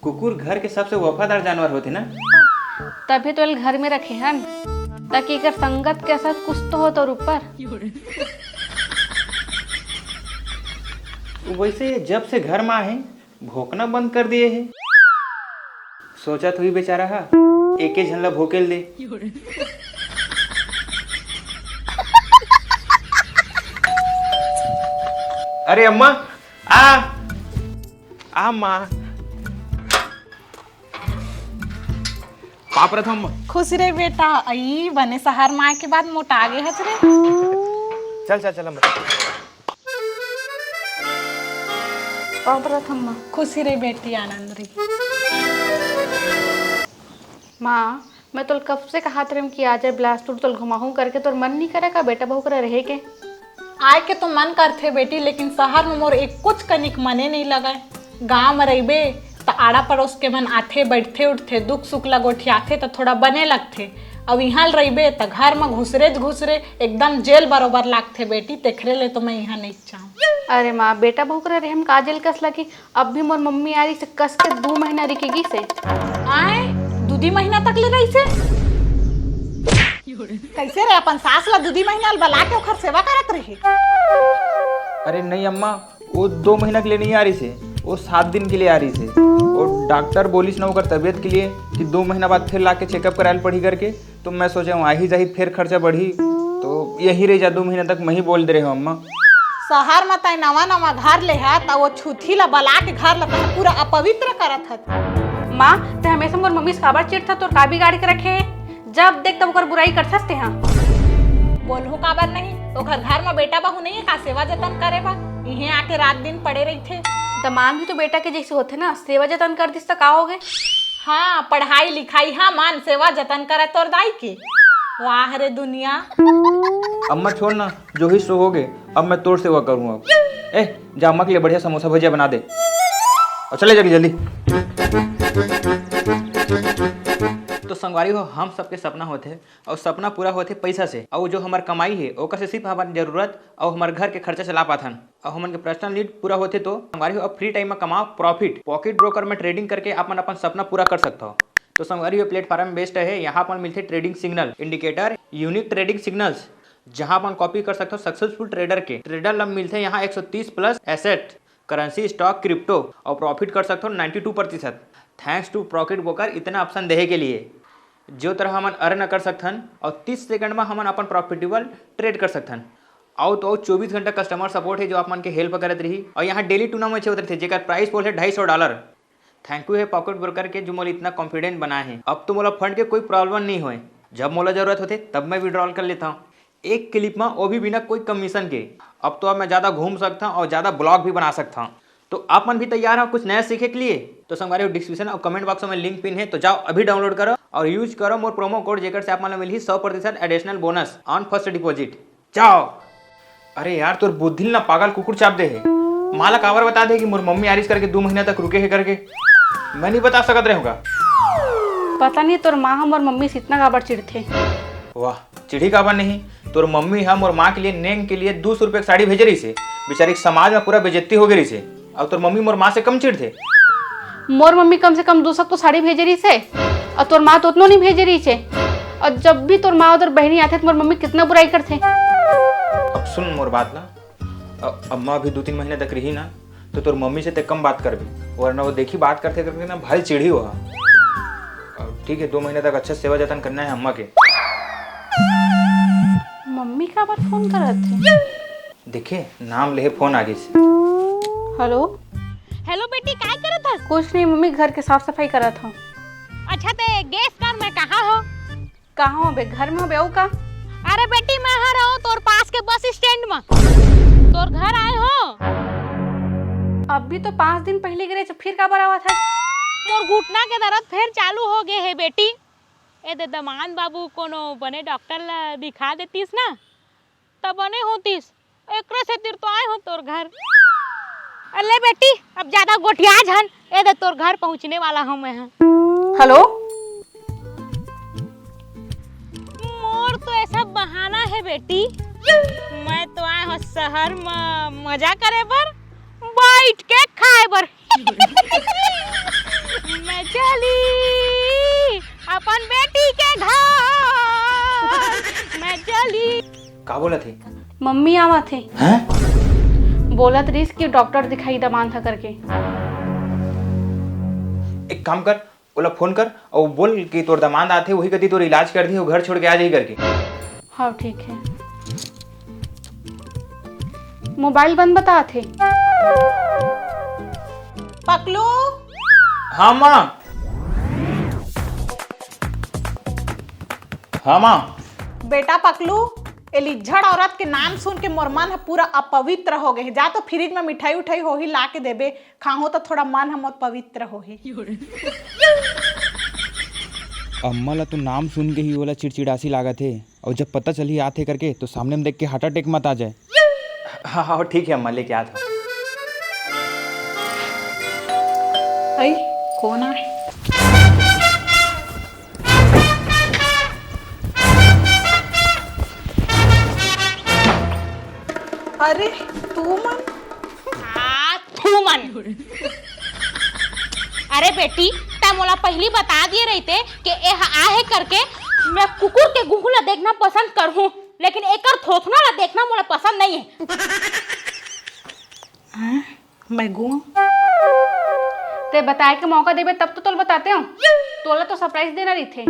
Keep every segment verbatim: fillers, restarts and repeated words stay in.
कुकुर घर के सबसे वफादार जानवर होथे ना। तभी तो एला घर में रखे हन, ताकि एकर संगत के असर कुछ तो हो तोर ऊपर। वैसे जब से घर में आहे, भोंकना बंद कर दिए हे। सोचत होही बेचारा हा, एके झन ला भोंकेल दे। अरे अम्मा, आ, आ माँ, पाँव परत हँव अम्मा। खुश रहे बेटा। अई, बने सहर में आए के बाद मोटा गे हस रे। चल, चल, चल अम्मा। पाँव परत हँव माँ। खुशी रहे बेटी, आनंद रहे। माँ, मैं तोला कब से कहत रहेंव कि आ जा बिलासपुर, तोला घुमाहूँ करके, तोर मन नइ करे का बेटा बहू करा रहे के? आए के तो मन करथे बेटी, लेकिन सहर में मोर एक कुछ कनिक मने नइ लगय। गाँव में रहिबे त आड़ा पड़ोस के मन आथे, बइठथे, उठथे, दुख सुख ला गोठियाथे त थोड़ा बने लगथे। अउ इहाँ ल रहिबे त घर में घुसरे घुसरे एकदम जेल बरोबर लागथे बेटी, तेखरे ले तो मैं इहाँ नइ चाहूँ। अरे माँ, बेटा बहू करा रहे म का जेल कस लगही? अब भी मोर मम्मी आ रहिसे, कस के दू महीना रुके गिसे। आए, दू दी महीना तक ले रहिसे? कैसे रे, अपन सास ला दू दी महीना ल बला के ओखर सेवा करत रही? अरे नहीं अम्मा, वो दो महीना के लिए नहीं आ रहिसे, वो सात दिन के लिए आ रहिसे। वो डॉक्टर बोलिस ना ओकर तबीयत के लिए कि दो महीना बाद फिर लाके चेकअप करायल पड़ही करके, तो मैं सोचे हँव आही जाही फेर खर्चा बढ़ही, तो यहीं रह जा दो महीना तक, मैं ही बोल दे रहे हँव अम्मा। सहर म तैं नवा नवा घर ले हस, त वो छुथी ला बला के घर ला तैं पूरा अपवित्र करत हस। माँ, तैं हमेशा मोर मम्मी से काबर चिढ़थस? तोर का बिगाड़ के रखे हे? जब देख तब ओकर बुराई करथस तेहा। बोलहूँ काबर नहीं, ओकर घर म बेटा बहू नहीं हे का सेवा जतन करे बर? इहें आके रात दिन पड़े रहिथे। दमांद भी तो बेटा के जैसे होथे ना, सेवा जतन कर दिस त का होगे? हाँ, पढ़ाई लिखाई, हाँ, मान सेवा जतन करे तोर दाई के। वाह रे दुनिया। अम्मा छोड़ ना, जो होइस सो होगे, अब मैं तोर सेवा करूँ अब। ए, जा अम्मा के लिए बढ़िया समोसा भजिया बना दे। अउ चले जल्दी जल्दी। तो संगवारी हो, हम सबके सपना होथे, अउ सपना पूरा होथे पैसा से, अउ जो हमर कमाई हे, ओकर से सिर्फ हमर जरूरत अउ हमर घर के खर्चा चला पाथन, अउ हमन के personal need पूरा होथे। तो संगवारी हो, अब free time में कमाओ profit, pocket broker में trading करके आप मन अपन सपना पूरा कर सकथो। तो संगवारी हो, platform best हे, यहाँ अपन मिलथे trading signal, indicator, unique trading signals, जहाँ अपन copy कर सकथो successful trader के। Trader ला मिलथे यहाँ एक सौ तीस plus asset, currency, stock, crypto, अउ profit कर सकथो ninety two प्रतिशत। Thanks to pocket broker इतना option देहे के लिए। जो तरह हमन earn कर सकथन अउ तीस second म हमन अपन profitable trade कर सकथन। अउ तो अउ चौबीस घंटा customer support हे, जो आप मन के help करत रही। अउ यहाँ daily टूना मैच होत रहिथे, जेकर prize pool हे ढाई सौ dollar। Thank you हे pocket broker के, जो मोला इतना confident बनाए हे। अब तो मोला fund के कोई problem नहीं होय, जब मोला जरूरत होथे तब मैं withdrawal कर लेता हूँ एक clip म, वो भी बिना कोई commission के। अब तो अब मैं ज्यादा घूम सकता हूँ और ज्यादा vlog भी बना सकता हूँ। तो आप मन भी तैयार हो कुछ नया सीखे के लिए? तो संगवारी हो, description और comment box में link pin है, तो जाओ अभी download करो और use करो मोर promo code, जेकर से आप मन ला मिलही सौ प्रतिशत additional bonus on first deposit। जाओ। अरे यार, तोर बुद्धि ल ना पागल कुकुर चाप दे हे। माँ ला काबर बता दे कि मोर मम्मी आरिस करके दू महीना तक रुके हे करके? मैं नहीं बता सकत रहे होगा। पता नहीं तोर माँ ह मोर मम्मी से इतना काबर चिढ़थे। वाह, चिढ़ी काबर नहीं? तोर मम्मी ह मोर माँ के लिए नेंग के लिए दू सौ रुपये के साड़ी भेजे रहिसे। बेचारी के समाज में पूरा बेइज्जती हो गई रहिसे। अउ तोर मम्मी मोर माँ से कम चिढ़थे? मोर मम्मी कम से कम दू सौ तो साड़ी भेजे रहिसे, अउ तोर माँ तो उतनो नहीं भेजे रहिसे। अउ जब भी तोर माँ उधर बहनी आथे, तो मोर मम्मी कितना बुराई करथे। अब सुन मोर बात ना, अ-, अम्मा अभी दू तीन महीने तक रही ना, तो तोर मम्मी से ते कम बात करबे, वरना वो देखी बात करथे करके ना भारी चिढ़ी हो। अ, ठीक है, दो महीने तक अच्छा सेवा जतन करना है अम्मा के। मम्मी काबर फोन करत हे? देखे, नाम लेहे फोन आ गइस। हेलो। हेलो बेटी, काय करत हस? कुछ नहीं मम्मी, घर के साफ सफाई करत हूँ। अच्छा, ते गेस कर, मैं कहाँ हो? कहाँ हो बे? घर में हो बे, अउ का? अरे बेटी, मैं हर हूँ तोर पास के बस स्टैंड में, तोर घर आए हो। अभी तो पाँच दिन पहले गिरे, फिर काबर आवत है? मोर घुटना के दर्द फिर चालू हो गए है बेटी। ए दे दमान बाबू, कोनो बने डॉक्टर ला दिखा देतीस ना, त बने होतीस। एकरे सेतिर तो आए हो तोर घर। अले बेटी, अब ज्यादा गोठिया झन, ए दे तोर घर पहुँचने वाला हूँ मैं ह। हेलो। मोर तो ऐसा बहाना है बेटी, मैं तो आए हो शहर में मजा करे बर, बैठ के खाए बर। मैं चली अपन बेटी के घर, मैं चली। का बोलत हे? मम्मी आवत हे। हैं? बोलत रहिस कि डॉक्टर दिखाई दमांद ह करके। एक काम कर, ओला फोन कर अउ बोल कि तोर दमांद आथे, वही कती तोर इलाज कर दिही, वो घर छोड़ के आ जाही करके। हाँ, ठीक है। मोबाइल बंद बतात हे। पकलू। हाँ माँ। हाँ माँ। बेटा पकलू, ए लिज्झड़ औरत के नाम सुन के मोर मन ह पूरा अपवित्र हो गे हे। जा तो फ्रिज में मिठाई उठाई होही, ला के देबे, खाहूं तो थोड़ा मन ह मोर पवित्र होही। अम्मा ला तो नाम सुन के ही ओला चिड़चिड़ासी लागत हे, अउ जब पता चलही आत हे करके तो सामने में देख के हार्ट अटैक मत आ जाए। हाँ हाँ ठीक है अम्मा, लेके आत हूँ। अई, कौन आए? अरे, तू मन? हाँ, तू मन। अरे बेटी, तै मोला पहिली बता दिए रहिते कि एह आहे करके, मैं कुकुर के गुहू ला देखना पसंद करहूँ, लेकिन एकर थोथना ला देखना मोला पसंद नहीं है। हाँ? मैं गुआ। ते बताए के मौका देबे तब तो तोल बताते हो। तोला तो सरप्राइज देना रहिथे।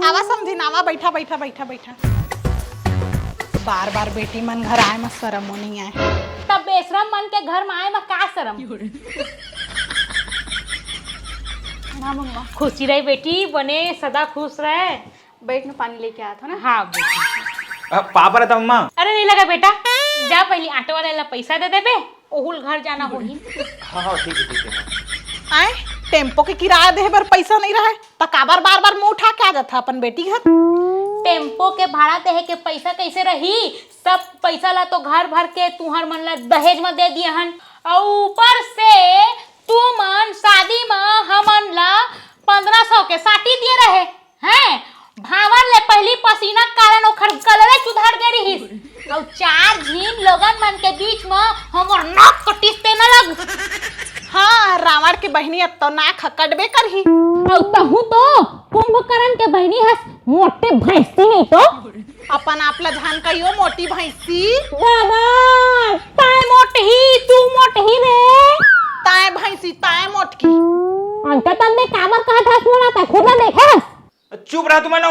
आवा समधिन, आवा, बैठा, बैठा, बैठा, बैठा। बार बार बेटी मन घर आए म शरमो नहीं आए। तब बेशरम मन के घर म आए म का शरम? ना मम्मा। खुशी रहे बेटी, बने सदा खुश रहे। बैठ न, पानी लेके आत हो ना। हाँ बेटी। अब पापा रहता मम्मा। अरे नहीं लगा बेटा, जा पहली ऑटो वाले ला पैसा दे देबे, ओहुल घर जाना होही। हाँ हाँ ठीक है ठीक है। आए, टेम्पो के किराया देहे बर पैसा नहीं रहे, त काबर बार बार मुंह उठा के आ जाथा अपन बेटी घर? टेम्पो के भाड़ा देहे के पैसा कैसे रही? सब पैसा ला तो घर भर के तुहर मन ला दहेज म दे दिए हन, अउ ऊपर से तुमन शादी म हमन ला पंद्रह सौ के साटी दिए रहे। हैं, भांवर ले पहिली पसीना के कारण ओखर कलरे सुधर गे रिहिस। अउ चार झिन लोगन मन के बीच म हमर नाक कटिस ते न लग। हाँ, रावण के बहिनी अब तो नाक ह कटबे करही। अउ तहूँ तो कुंभकर्ण के बहिनी हस, मोटे भैंसी नहीं तो। अपन आप ला झन कहियो मोटी भैंसी। दादा, ताय मोटही, तू मोटही रे। ताय भैंसी, ताय मोटकी। अंकल तब मैं काबर कहत हस मोला, तै खुद ला देखे हस। चुप रहा तुमन।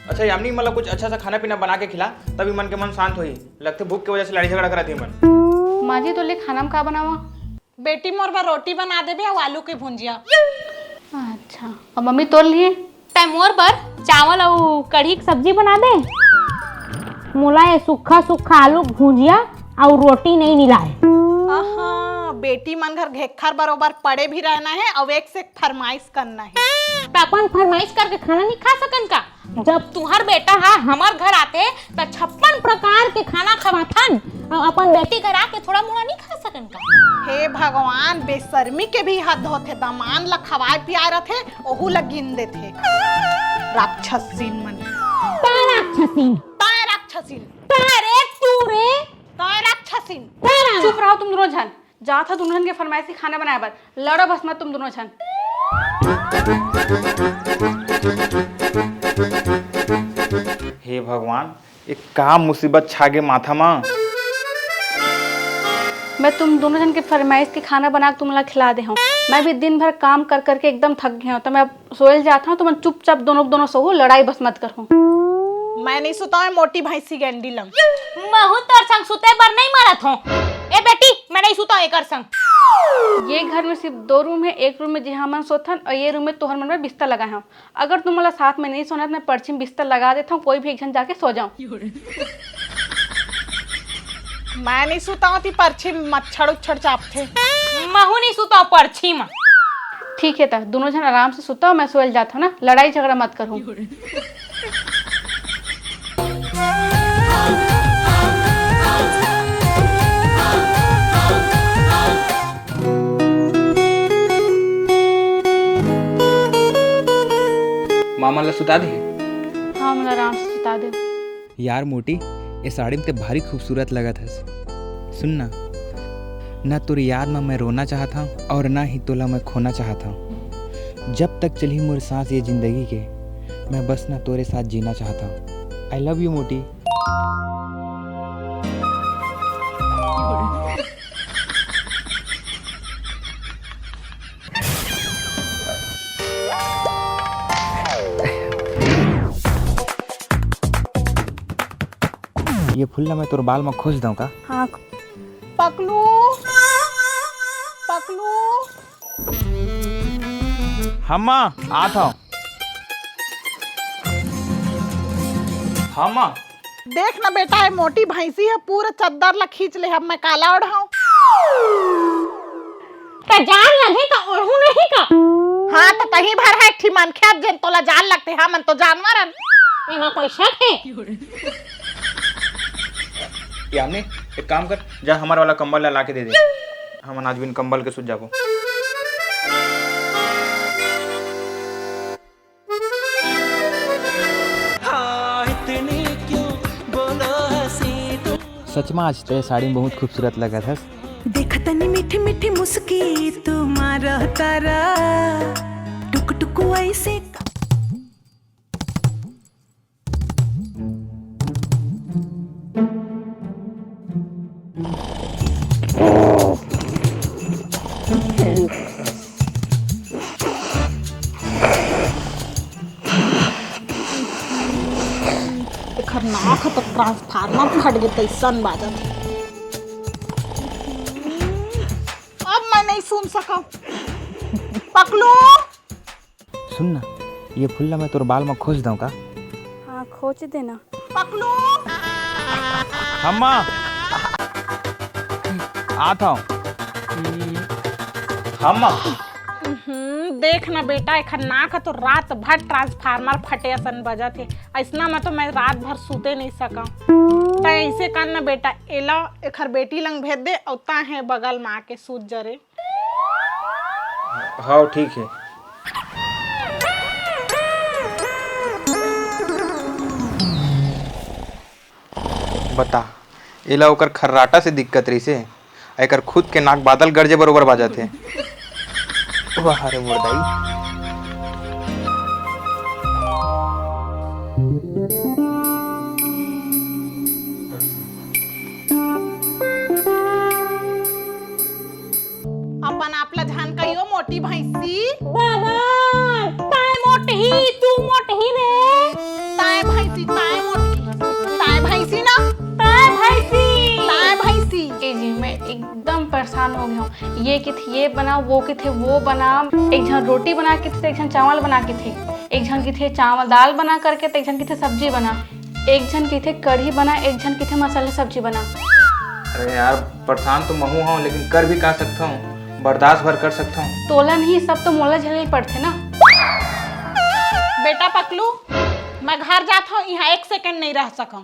अच्छा यामिनी, मतलब कुछ अच्छा सा खाना पीना बना के खिला, तभी मन के मन शांत होही। लगथे भूख के वजह से लड़ाई झगड़ा करत हे मन। माँ जी, तोर ले खाना म का बनावा? बेटी, मोर बर रोटी बना देबे अउ आलू के भुंजिया। अच्छा, अउ मम्मी तोर लिए? तै मोर बर चावल अउ कढ़ी के सब्जी बना दे। मोला ये सूखा सूखा आलू के भुंजिया अउ रोटी नहीं मिलाए। आहा, बेटी मन घर घेखर बरोबर पड़े भी रहना है अउ एक से एक फरमाइश करना है। त अपन फरमाइश करके खाना नहीं खा सकन का? जब तुहर बेटा हा हमर घर आथे, त छप्पन प्रकार के खाना खवाथन, अउ अपन बेटी घर आके थोड़ा मोड़ा नहीं खा सकन का? हे भगवान, बेशर्मी के भी हद होथे। दमांद ला खवाए पियाए रथे, ओहू ला गिन देथे। राक्षसीन मन। तै राक्षसीन। तै राक्षसीन। तै रे तू रे। तै राक्षसीन। तै राक्षसीन। चुप रहो तुम दोनों झन। जात ह दुनों झन के फरमाइशी खाना बनाए बर, लड़ो बस मत तुम दुनों झन। हे भगवान, ये का मुसीबत छागे माथा मा। मैं तुम दोनों झन के फरमाइश के खाना बना के तुम ला खिला दे हूँ। मैं भी दिन भर काम कर करके एकदम थक गया हूँ, तो मैं सोयल जात हूँ, तुमन चुपचाप दोनों दोनों सोहू, लड़ाई बस मत करहू। मैं नहीं सुता हूँ मोटी भैंसी गैंडी लंग। महू तोर संग सुते बर नहीं मरत हूँ। ए बेटी, मैं नहीं सुता हूँ एकर संग। ये घर में सिर्फ दो रूम है, एक रूम में जिहाँ मन सोथन और ये रूम में तोहर मन बर बिस्तर लगाए हूँ। अगर तुम मोला साथ में नहीं सोना तो मैं परछी म बिस्तर लगा देता हूँ, कोई भी एक झन जाके सो जाओ। मैं नहीं सुता हूँ, ती परछी म मच्छर उच्छर चापथे। महू नहीं सुता हूँ परछी म। ठीक है, त दोनों झन आराम से सुता हो, मैं सोयल जात हूँ ना, लड़ाई झगड़ा मत करूँ। मामा ला सुता दे। हाँ, मोला आराम से सुता दे। यार मोटी, ए साड़ी में ते भारी खूबसूरत लगत हस। सुन ना, ना तोर याद में मैं रोना चाहत हूँ और ना ही तोला मैं खोना चाहत हूँ। जब तक चलही मोर सांस ये जिंदगी के, मैं बस ना तोरे साथ जीना चाहत हूँ। I love you मोटी। ये फूल ला मैं तोर बाल में खोस दऊं का? हाँ। पकलू, पकलू। हम्मा, आत हव। हम्मा। देख ना बेटा, ये मोटी भैंसी ह पूरा चद्दर ला खींच ले, अब मैं काला ओढ़ाऊं? त जान लगे त ओढ़ू नहीं का? हाँ, त तही भर है एक ठी मनखे, अब जेन तोला जान लगथे, हमन तो जानवर हन। एमा कोई शक है? यामिनी, एक काम कर, जा हमार वाला कंबल ला, ला के दे दे। हमन आज बिन कंबल के सुत जाबो। सच में आज ते साड़ी में बहुत खूबसूरत लगत हस। देखतनी मीठी मीठी मुस्की तुम्हारा तारा, टुक टुक ऐसे। एखर नाक ह तो ट्रांसफार्मर फट गे तइसन बाजत हे। अब मैं नहीं सुन सकव। पकलू। सुन ना, ये फूल ला मैं तोर बाल में खोस दऊं का? हाँ, खोस देना। पकलू। हम्मा। आत हव। हम्मा। हम्म, देख ना बेटा, एखर नाक ह तो रात भर ट्रांसफार्मर फटे असन बजत हे। अइसना में तो मैं रात भर सूते नहीं सकव। तैं ऐसे कर ना बेटा, एला एखर बेटी लंग भेज दे, अउ तैं हे बगल में आके सूत जरे। हव, ठीक हे। बता, एला ओकर खर्राटा से दिक्कत रहिसे, एकर खुद के नाक बादल गरजे बरोबर बाजत हे। वाह रे मोर दाई। अपन आप ला झन कहियो मोटी भैंसी। बाबा, ताय मोटही, तू मोटही रे। ताय भैंसी, ताय मोटही। ताय भैंसी ना। ताय भैंसी। ताय भैंसी। ए जी, मैं एकदम परेशान हो गया हूँ। ये किथे ये बना, वो किथे वो बना। एक झन रोटी बना किथे, एक झन चावल बना किथे, एक झन किथे चावल दाल बना करके, तो एक झन किथे सब्जी बना। एक झन कहिथे कढ़ी बना, एक झन कहिथे मसाला सब्जी बना। अरे यार, परेशान तो महू हूँ, लेकिन कर भी का सकता हूँ, बर्दाश्त भर कर सकता हूँ। तोला नहीं, सब तो मोला झेले पड़थे ना। बेटा पकलू, मैं घर जात हूँ, यहाँ एक सेकंड नहीं रह सकूँ।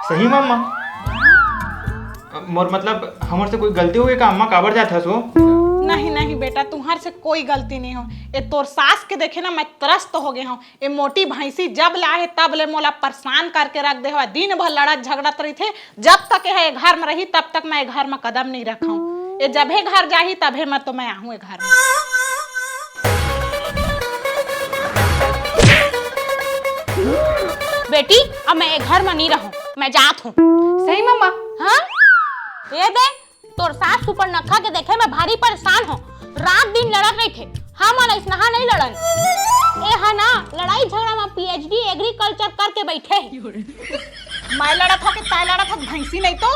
सही मामा? मोर मतलब, हमर से कोई गलती हो गई का अम्मा, काबर जात हस वो? नहीं, नहीं बेटा, तुम्हार से कोई गलती नहीं हो। ये तोर सास के देखे ना, मैं त्रस्त हो गए हूँ। ए मोटी भैंसी जब ले आहे तब ले मोला परेशान करके रख दे हवय। दिन भर लड़त झगड़त रहिथे। जब तक ए घर म रही तब तक मैं ए घर म कदम नहीं रखूं। ए जबे घर जाही तबे मैं तो मैं आहूं ए घर म। बेटी, अब मैं ए घर म नहीं रहूं, मैं जात हूं। सही मम्मा। हाँ? ये दे, तोर सास सुपरनखा के देखे मैं भारी परेशान हूँ। रात दिन लड़त रहिथे, हमन अइसनहा नहीं लड़न। ए हा ना लड़ाई झगड़ा में पीएचडी एग्रीकल्चर करके बैठे हे। मैं लड़त हूँ कि तैं लड़त हस भैंसी नहीं तो?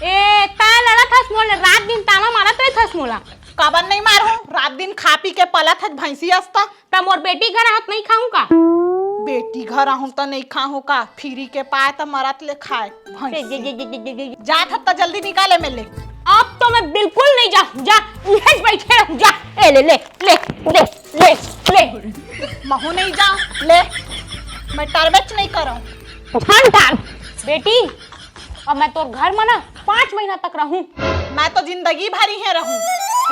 ए, तैं लड़त हस मोला, रात दिन ताना मारत रहिथस मोला। काबर नहीं मारहूँ, रात दिन खा पी के पलत हस भैंसी अस त। त मोर बेटी घर आहूं त नहीं खाहूं का? बेटी घर आहूं त नहीं खाहूं का? फिरी के पाए त मरत ले खाए। भैंसी। जात हस त जल्दी निकाले में ले। अब तो मैं बिल्कुल नहीं जाऊं, जा, इहेज बैठे रहूं, जा। ए, ले, ले, ले, ले, ले, ले। महू नहीं जाऊं, ले। मैं टरबेच नहीं करूं। ठन ठान। बेटी, अब मैं तोर घर में ना पाँच महीना तक रहूं। मैं तो जिंदगी भर इहें रहूं।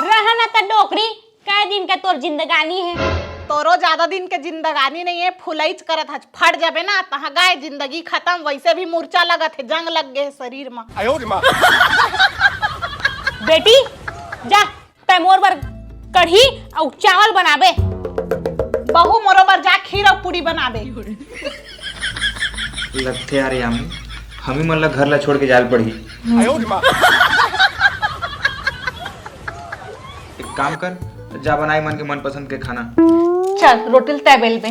रह ना त डोकरी, कै दिन के तोर जिंदगानी हे? तोरो ज्यादा दिन के जिंदगानी नहीं हे, फुलैच करत हच, फट जाबे ना, तहाँ गाय जिंदगी खत्म। वैसे भी मुरचा लगत हे, जंग लग गे हे शरीर म। आयो रे माँ। बेटी, जा, तै मोर बर कढ़ी अउ चावल बनाबे। बहू, मोरो बर जा खीर अउ पूरी बनाबे। लगथे यार यामी, हमी मन ला घर ला छोड़ के जाल पड़ही। एक काम कर, जा बनाए मन के मनपसंद के खाना। चल, रोटी ल तै बेलबे।